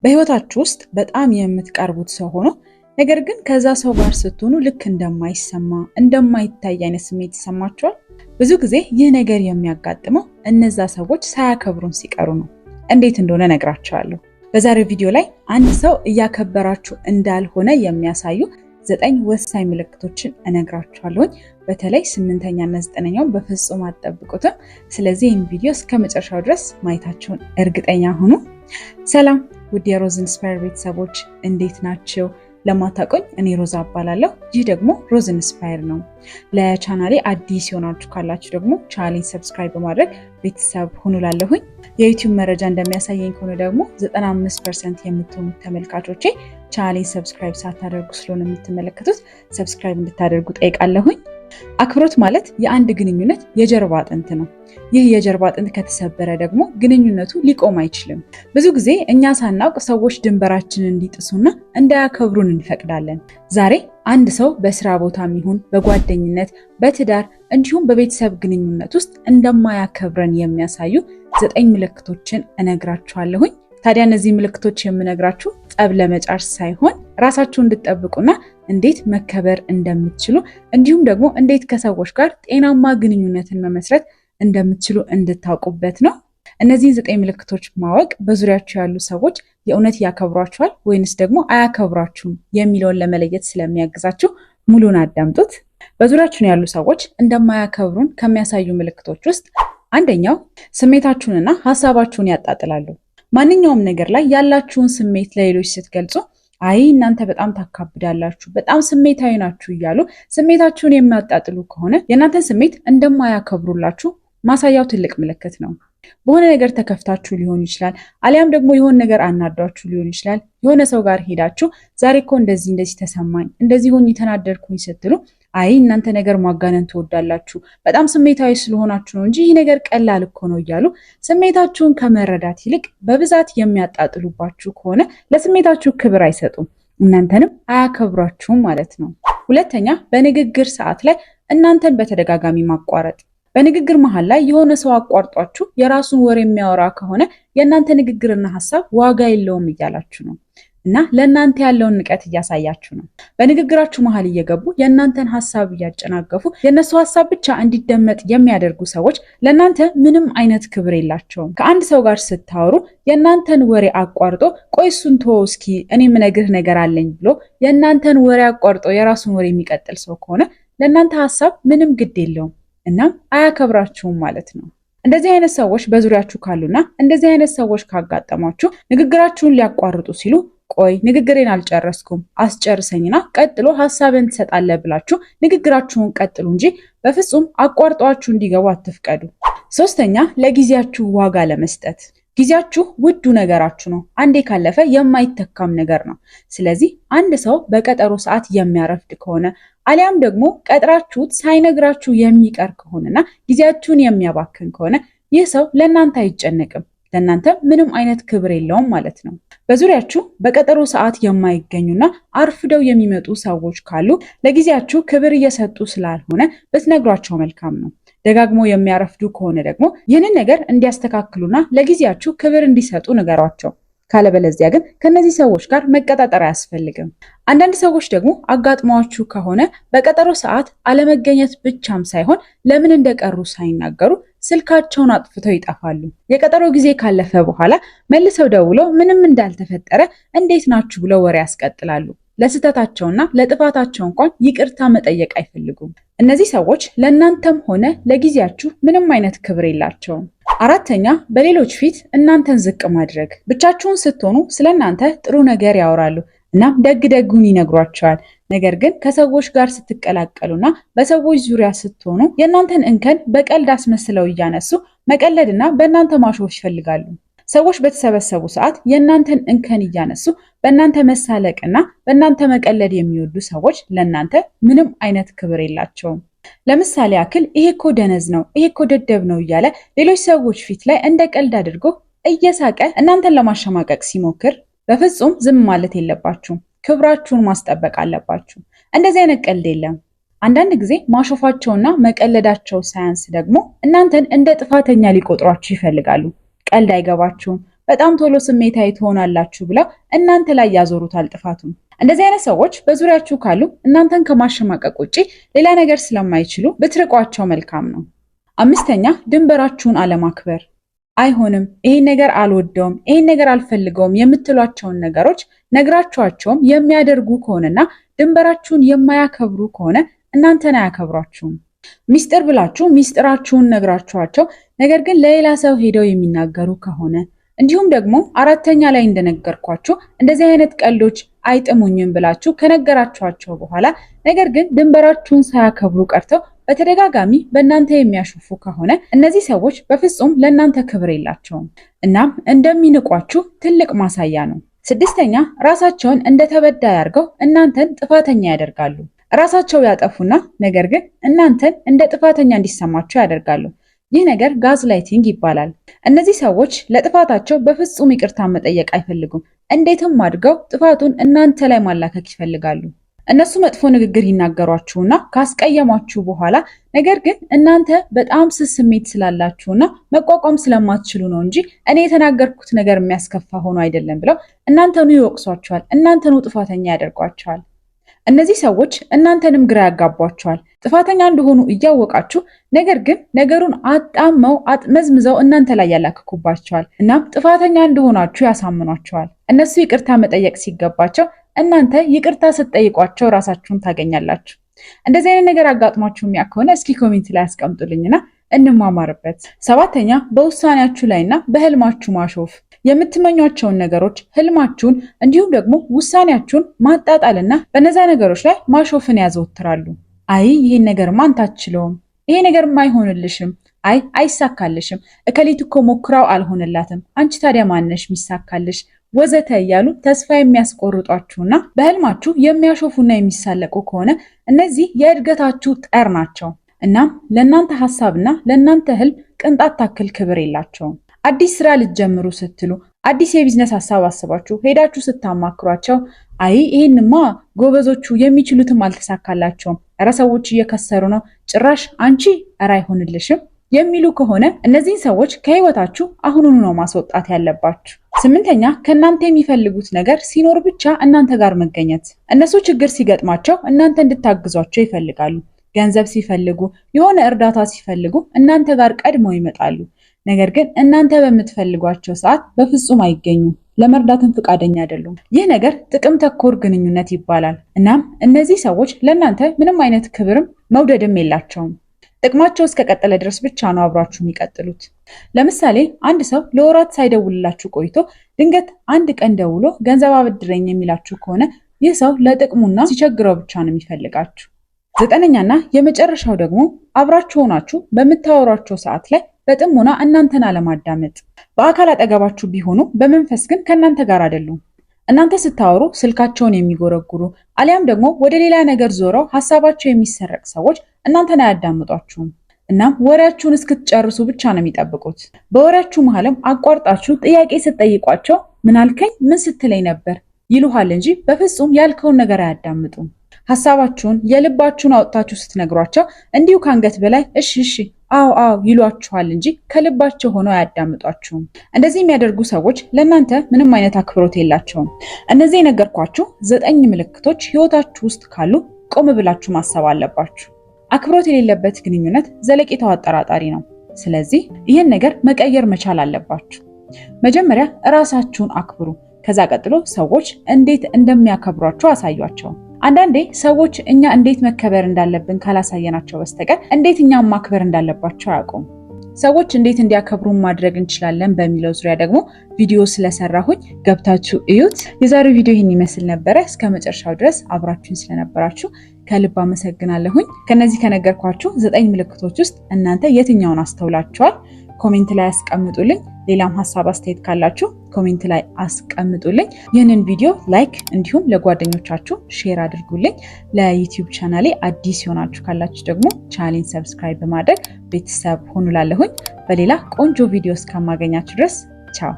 በህይወታችሁ ውስጥ በጣም የምትቀርቡት ሰው ሆኖ ነገር ግን ከዛ ሰው ጋር ስትሆኑ ልክ እንደማይሰማ እንደማይታይ አይነት ስሜት ይሰማችኋል። ብዙ ጊዜ ይህ ነገር የሚያጋጥመው እነዛ ሰዎች ሳያከብሩን ሲቀሩ ነው። እንዴት እንደሆነ እነግራችኋለሁ። በዛሬው ቪዲዮ ላይ አንድ ሰው እያከበራችሁ እንዳልሆነ የሚያሳዩ 9 ወሳኝ ምልክቶችን እነግራችኋለሁኝ። በተለይ 8ኛና 9ኛውን በፍጹም አትጠብቁትም። ስለዚህ ይህን ቪዲዮ እስከ መጨረሻው ድረስ ማየታችሁን እርግጠኛ ሁኑ። ሰላም ውድ የሮዝ ኢንስፓየር ቤተሰቦች እንዴት ናቸው? ለማታውቁኝ እኔ ሮዛ እባላለሁ። ይህ ደግሞ ሮዝ ኢንስፓየር ነው። ለቻናሌ አዲስ የሆናችሁ ካላችሁ ደግሞ ቻናሌን subscribe በማድረግ ቤተሰብ ሁኑ ላለሁኝ። የዩቲዩብ መረጃ እንደሚያሳየኝ ከሆነ ደግሞ 95% የምትሆኑት ተመልካቾቼ ቻናሌን subscribe ሳታደርጉ ስለሆነ የምትመለከቱት subscribe እንድታደርጉ ጠይቃለሁኝ። አክብሮት ማለት የአንድ ግንኙነት የጀርባ አጥንት ነው። ይህ የጀርባ አጥንት ከተሰበረ ደግሞ ግንኙነቱ ሊቆም አይችልም። ብዙ ጊዜ እኛ ሳናውቅ ሰዎች ድንበራችንን እንዲጥሱና እንዳያከብሩን እንፈቅዳለን። ዛሬ አንድ ሰው በስራ ቦታም ይሁን በጓደኝነት፣ በትዳር እንዲሁም በቤተሰብ ግንኙነት ውስጥ እንደማያከብረን የሚያሳዩ 9 ምልክቶችን እነግራችኋለሁኝ። ታዲያ እነዚህ ምልክቶች የምነግራችሁ ጠብ ለመጫር ሳይሆን ራሳችሁን እንድትጠብቁና እንዴት መከበር እንደምትችሉ እንዲሁም ደግሞ እንዴት ከሰዎች ጋር ጤናማ ግንኙነትን መመስረት እንደምትችሉ እንድታውቁበት ነው። እነዚህን 9 ምልክቶች ማወቅ በዙሪያችሁ ያሉ ሰዎች የእውነት ያከብሯችኋል ወይንስ ደግሞ አያከብሯችሁም የሚለውን ለመለየት ስለሚያግዛችሁ ሙሉን አዳምጡት። በዙሪያችን ያሉ ሰዎች እንደማያከብሩን ከሚያሳዩ ምልክቶች ውስጥ አንደኛው ስሜታችሁንና ሀሳባችሁን ያጣጥላሉ። ማንኛውም ነገር ላይ ያላችሁን ስሜት ለሌሎች ስትገልጹ አይ እናንተ በጣም ታካብዳላችሁ፣ በጣም ስሜታዊ ናችሁ እያሉ ስሜታችሁን የሚያጣጥሉ ከሆነ የእናንተን ስሜት እንደማያከብሩላችሁ ማሳያው ትልቅ ምልክት ነው። በሆነ ነገር ተከፍታችሁ ሊሆን ይችላል፣ አሊያም ደግሞ የሆነ ነገር አናዷችሁ ሊሆን ይችላል። የሆነ ሰው ጋር ሄዳችሁ ዛሬ እኮ እንደዚህ እንደዚህ ተሰማኝ፣ እንደዚህ ሆኜ ተናደድኩኝ ስትሉ አይ እናንተ ነገር ማጋነን ትወዳላችሁ፣ በጣም ስሜታዊ ስለሆናችሁ ነው እንጂ ይህ ነገር ቀላል እኮ ነው እያሉ ስሜታችሁን ከመረዳት ይልቅ በብዛት የሚያጣጥሉባችሁ ከሆነ ለስሜታችሁ ክብር አይሰጡም፣ እናንተንም አያከብሯችሁም ማለት ነው። ሁለተኛ፣ በንግግር ሰዓት ላይ እናንተን በተደጋጋሚ ማቋረጥ። በንግግር መሃል ላይ የሆነ ሰው አቋርጧችሁ የራሱን ወሬ የሚያወራ ከሆነ የእናንተ ንግግርና ሀሳብ ዋጋ የለውም እያላችሁ ነው እና ለእናንተ ያለውን ንቀት እያሳያችሁ ነው። በንግግራችሁ መሃል እየገቡ የእናንተን ሀሳብ እያጨናገፉ የእነሱ ሀሳብ ብቻ እንዲደመጥ የሚያደርጉ ሰዎች ለእናንተ ምንም አይነት ክብር የላቸውም። ከአንድ ሰው ጋር ስታወሩ የእናንተን ወሬ አቋርጦ ቆይ እሱን ተወው እስኪ እኔ የምነግርህ ነገር አለኝ ብሎ የእናንተን ወሬ አቋርጦ የራሱን ወሬ የሚቀጥል ሰው ከሆነ ለእናንተ ሀሳብ ምንም ግድ የለውም፣ እናም አያከብራችሁም ማለት ነው። እንደዚህ አይነት ሰዎች በዙሪያችሁ ካሉና እንደዚህ አይነት ሰዎች ካጋጠሟችሁ ንግግራችሁን ሊያቋርጡ ሲሉ ቆይ ንግግሬን አልጨረስኩም አስጨርሰኝና ቀጥሎ ሀሳብን ትሰጣለህ ብላችሁ ንግግራችሁን ቀጥሉ እንጂ በፍጹም አቋርጧችሁ እንዲገቡ አትፍቀዱ። ሶስተኛ፣ ለጊዜያችሁ ዋጋ ለመስጠት። ጊዜያችሁ ውዱ ነገራችሁ ነው። አንዴ ካለፈ የማይተካም ነገር ነው። ስለዚህ አንድ ሰው በቀጠሮ ሰዓት የሚያረፍድ ከሆነ አሊያም ደግሞ ቀጥራችሁት ሳይነግራችሁ የሚቀር ከሆነና ጊዜያችሁን የሚያባክን ከሆነ ይህ ሰው ለእናንተ አይጨነቅም፣ ለእናንተ ምንም አይነት ክብር የለውም ማለት ነው። በዙሪያችሁ በቀጠሮ ሰዓት የማይገኙና አርፍደው የሚመጡ ሰዎች ካሉ ለጊዜያችሁ ክብር እየሰጡ ስላልሆነ ብትነግሯቸው መልካም ነው። ደጋግሞ የሚያረፍዱ ከሆነ ደግሞ ይህንን ነገር እንዲያስተካክሉና ለጊዜያችሁ ክብር እንዲሰጡ ንገሯቸው። ካለበለዚያ ግን ከነዚህ ሰዎች ጋር መቀጣጠር አያስፈልግም። አንዳንድ ሰዎች ደግሞ አጋጥሟችሁ ከሆነ በቀጠሮ ሰዓት አለመገኘት ብቻም ሳይሆን ለምን እንደቀሩ ሳይናገሩ ስልካቸውን አጥፍተው ይጠፋሉ። የቀጠሮ ጊዜ ካለፈ በኋላ መልሰው ደውለው ምንም እንዳልተፈጠረ እንዴት ናችሁ ብለው ወሬ ያስቀጥላሉ። ለስህተታቸውና ለጥፋታቸው እንኳን ይቅርታ መጠየቅ አይፈልጉም። እነዚህ ሰዎች ለእናንተም ሆነ ለጊዜያችሁ ምንም አይነት ክብር የላቸውም። አራተኛ፣ በሌሎች ፊት እናንተን ዝቅ ማድረግ። ብቻችሁን ስትሆኑ ስለ እናንተ ጥሩ ነገር ያወራሉ፣ እናም ደግ ደጉን ይነግሯቸዋል። ነገር ግን ከሰዎች ጋር ስትቀላቀሉና በሰዎች ዙሪያ ስትሆኑ የእናንተን እንከን በቀልድ አስመስለው እያነሱ መቀለድና በእናንተ ማሾፍ ይፈልጋሉ። ሰዎች በተሰበሰቡ ሰዓት የእናንተን እንከን እያነሱ በእናንተ መሳለቅና በእናንተ መቀለድ የሚወዱ ሰዎች ለእናንተ ምንም አይነት ክብር የላቸውም። ለምሳሌ ያክል ይሄ እኮ ደነዝ ነው፣ ይሄ እኮ ደደብ ነው እያለ ሌሎች ሰዎች ፊት ላይ እንደ ቀልድ አድርጎ እየሳቀ እናንተን ለማሸማቀቅ ሲሞክር በፍጹም ዝም ማለት የለባችሁም። ክብራችሁን ማስጠበቅ አለባችሁ። እንደዚህ አይነት ቀልድ የለም። አንዳንድ ጊዜ ማሾፋቸውና መቀለዳቸው ሳያንስ ደግሞ እናንተን እንደ ጥፋተኛ ሊቆጥሯችሁ ይፈልጋሉ። ቀልድ አይገባችሁም፣ በጣም ቶሎ ስሜታዊ ትሆናላችሁ ብለው እናንተ ላይ ያዞሩታል ጥፋቱን። እንደዚህ አይነት ሰዎች በዙሪያችሁ ካሉ እናንተን ከማሸማቀቅ ውጪ ሌላ ነገር ስለማይችሉ ብትርቋቸው መልካም ነው። አምስተኛ፣ ድንበራችሁን አለማክበር። አይሆንም፣ ይሄን ነገር አልወደውም፣ ይሄን ነገር አልፈልገውም የምትሏቸውን ነገሮች ነግራችኋቸውም የሚያደርጉ ከሆነና ድንበራችሁን የማያከብሩ ከሆነ እናንተን አያከብሯችሁም። ሚስጥር ብላችሁ ሚስጥራችሁን ነግራችኋቸው ነገር ግን ለሌላ ሰው ሄደው የሚናገሩ ከሆነ፣ እንዲሁም ደግሞ አራተኛ ላይ እንደነገርኳችሁ እንደዚህ አይነት ቀልዶች አይጥሙኝም ብላችሁ ከነገራችኋቸው በኋላ ነገር ግን ድንበራችሁን ሳያከብሩ ቀርተው በተደጋጋሚ በእናንተ የሚያሾፉ ከሆነ እነዚህ ሰዎች በፍጹም ለእናንተ ክብር የላቸውም። እናም እንደሚንቋችሁ ትልቅ ማሳያ ነው። ስድስተኛ፣ ራሳቸውን እንደ ተበዳይ አድርገው እናንተን ጥፋተኛ ያደርጋሉ። ራሳቸው ያጠፉና ነገር ግን እናንተን እንደ ጥፋተኛ እንዲሰማችሁ ያደርጋሉ። ይህ ነገር gaslighting ይባላል። እነዚህ ሰዎች ለጥፋታቸው በፍጹም ይቅርታ መጠየቅ አይፈልጉም። እንዴትም አድርገው ጥፋቱን እናንተ ላይ ማላከክ ይፈልጋሉ። እነሱ መጥፎ ንግግር ይናገሯችሁና ካስቀየሟችሁ በኋላ ነገር ግን እናንተ በጣም ስስ ስሜት ስላላችሁና መቋቋም ስለማትችሉ ነው እንጂ እኔ የተናገርኩት ነገር የሚያስከፋ ሆኖ አይደለም ብለው እናንተኑ ይወቅሷችኋል። እናንተኑ ጥፋተኛ ያደርጓቸዋል። እነዚህ ሰዎች እናንተንም ግራ ያጋቧቸዋል። ጥፋተኛ እንደሆኑ እያወቃችሁ ነገር ግን ነገሩን አጣመው አጥመዝምዘው እናንተ ላይ ያላክኩባቸዋል። እናም ጥፋተኛ እንደሆናችሁ ያሳምኗቸዋል። እነሱ ይቅርታ መጠየቅ ሲገባቸው እናንተ ይቅርታ ስትጠይቋቸው ራሳችሁን ታገኛላችሁ። እንደዚህ አይነት ነገር አጋጥሟችሁ የሚያውቅ ከሆነ እስኪ comment ላይ አስቀምጡልኝና እንማማርበት። ሰባተኛ፣ በውሳኔያችሁ ላይና በህልማችሁ ማሾፍ። የምትመኟቸውን ነገሮች፣ ህልማችሁን እንዲሁም ደግሞ ውሳኔያችሁን ማጣጣልና በነዛ ነገሮች ላይ ማሾፍን ያዘወትራሉ። አይ ይሄን ነገርማ አንተ አትችለውም፣ ይሄ ነገርማ አይሆንልሽም፣ አይ አይሳካልሽም፣ እከሊት እኮ ሞክራው አልሆነላትም፣ አንቺ ታዲያ ማነሽ ሚሳካልሽ ወዘተ እያሉ ተስፋ የሚያስቆርጧችሁና በህልማችሁ የሚያሾፉና የሚሳለቁ ከሆነ እነዚህ የእድገታችሁ ጠር ናቸው። እናም ለእናንተ ሀሳብና ለእናንተ ህልም ቅንጣት ታክል ክብር የላቸውም። አዲስ ስራ ልትጀምሩ ስትሉ፣ አዲስ የቢዝነስ ሀሳብ አስባችሁ ሄዳችሁ ስታማክሯቸው አይ ይሄንማ ጎበዞቹ የሚችሉትም አልተሳካላቸውም፣ እረ ሰዎች እየከሰሩ ነው፣ ጭራሽ አንቺ እረ አይሆንልሽም የሚሉ ከሆነ እነዚህን ሰዎች ከህይወታችሁ አሁኑኑ ነው ማስወጣት ያለባችሁ። ስምንተኛ፣ ከእናንተ የሚፈልጉት ነገር ሲኖር ብቻ እናንተ ጋር መገኘት። እነሱ ችግር ሲገጥማቸው እናንተ እንድታግዟቸው ይፈልጋሉ። ገንዘብ ሲፈልጉ፣ የሆነ እርዳታ ሲፈልጉ እናንተ ጋር ቀድመው ይመጣሉ። ነገር ግን እናንተ በምትፈልጓቸው ሰዓት በፍጹም አይገኙም። ለመርዳትም ፈቃደኛ አይደሉም። ይህ ነገር ጥቅም ተኮር ግንኙነት ይባላል። እናም እነዚህ ሰዎች ለእናንተ ምንም አይነት ክብርም መውደድም የላቸውም። ጥቅማቸው እስከቀጠለ ድረስ ብቻ ነው አብሯችሁ የሚቀጥሉት። ለምሳሌ አንድ ሰው ለወራት ሳይደውልላችሁ ቆይቶ ድንገት አንድ ቀን ደውሎ ገንዘብ አበድረኝ የሚላችሁ ከሆነ ይህ ሰው ለጥቅሙና ሲቸግረው ብቻ ነው የሚፈልጋችሁ። ዘጠነኛና የመጨረሻው ደግሞ አብራችሁ ሆናችሁ በምታወሯቸው ሰዓት ላይ በጥሞና እናንተን አለማዳመጥ። በአካል አጠገባችሁ ቢሆኑ በመንፈስ ግን ከእናንተ ጋር አይደሉም። እናንተ ስታወሩ ስልካቸውን የሚጎረጉሩ አሊያም ደግሞ ወደ ሌላ ነገር ዞረው ሀሳባቸው የሚሰረቅ ሰዎች እናንተን አያዳምጧችሁም። እናም ወሬያችሁን እስክትጨርሱ ብቻ ነው የሚጠብቁት። በወሬያችሁ መሀልም አቋርጣችሁ ጥያቄ ስትጠይቋቸው ምን አልከኝ፣ ምን ስትለኝ ነበር ይሉሃል እንጂ በፍጹም ያልከውን ነገር አያዳምጡም። ሀሳባችሁን የልባችሁን አውጥታችሁ ስትነግሯቸው እንዲሁ ከአንገት በላይ እሺ እሺ አዎ አዎ ይሏችኋል እንጂ ከልባቸው ሆነው አያዳምጧችሁም። እንደዚህ የሚያደርጉ ሰዎች ለእናንተ ምንም አይነት አክብሮት የላቸውም። እነዚህ የነገርኳችሁ 9 ምልክቶች ህይወታችሁ ውስጥ ካሉ ቆም ብላችሁ ማሰብ አለባችሁ። አክብሮት የሌለበት ግንኙነት ዘለቄታው አጠራጣሪ ነው። ስለዚህ ይህን ነገር መቀየር መቻል አለባችሁ። መጀመሪያ እራሳችሁን አክብሩ። ከዛ ቀጥሎ ሰዎች እንዴት እንደሚያከብሯችሁ አሳዩአቸው። አንዳንዴ ሰዎች እኛ እንዴት መከበር እንዳለብን ካላሳየናቸው በስተቀር እንዴት እኛም ማክበር እንዳለባቸው አያውቁም። ሰዎች እንዴት እንዲያከብሩ ማድረግ እንችላለን በሚለው ዙሪያ ደግሞ ቪዲዮ ስለሰራሁኝ ገብታችሁ እዩት። የዛሬው ቪዲዮ ይህን ይመስል ነበረ። እስከ መጨረሻው ድረስ አብራችሁን ስለነበራችሁ ከልብ አመሰግናለሁኝ። ከነዚህ ከነገርኳችሁ 9 ምልክቶች ውስጥ እናንተ የትኛውን አስተውላችኋል? comment ላይ አስቀምጡልኝ። ሌላም ሀሳብ አስተያየት ካላችሁ comment ላይ አስቀምጡልኝ። ይህንን ቪዲዮ like እንዲሁም ለጓደኞቻችሁ share አድርጉልኝ። ለዩቲዩብ ቻናሌ አዲስ የሆናችሁ ካላችሁ ደግሞ ቻናሌን subscribe በማድረግ ቤተሰብ ሁኑ እላለሁኝ። በሌላ ቆንጆ ቪዲዮ እስከማገኛችሁ ድረስ ቻው።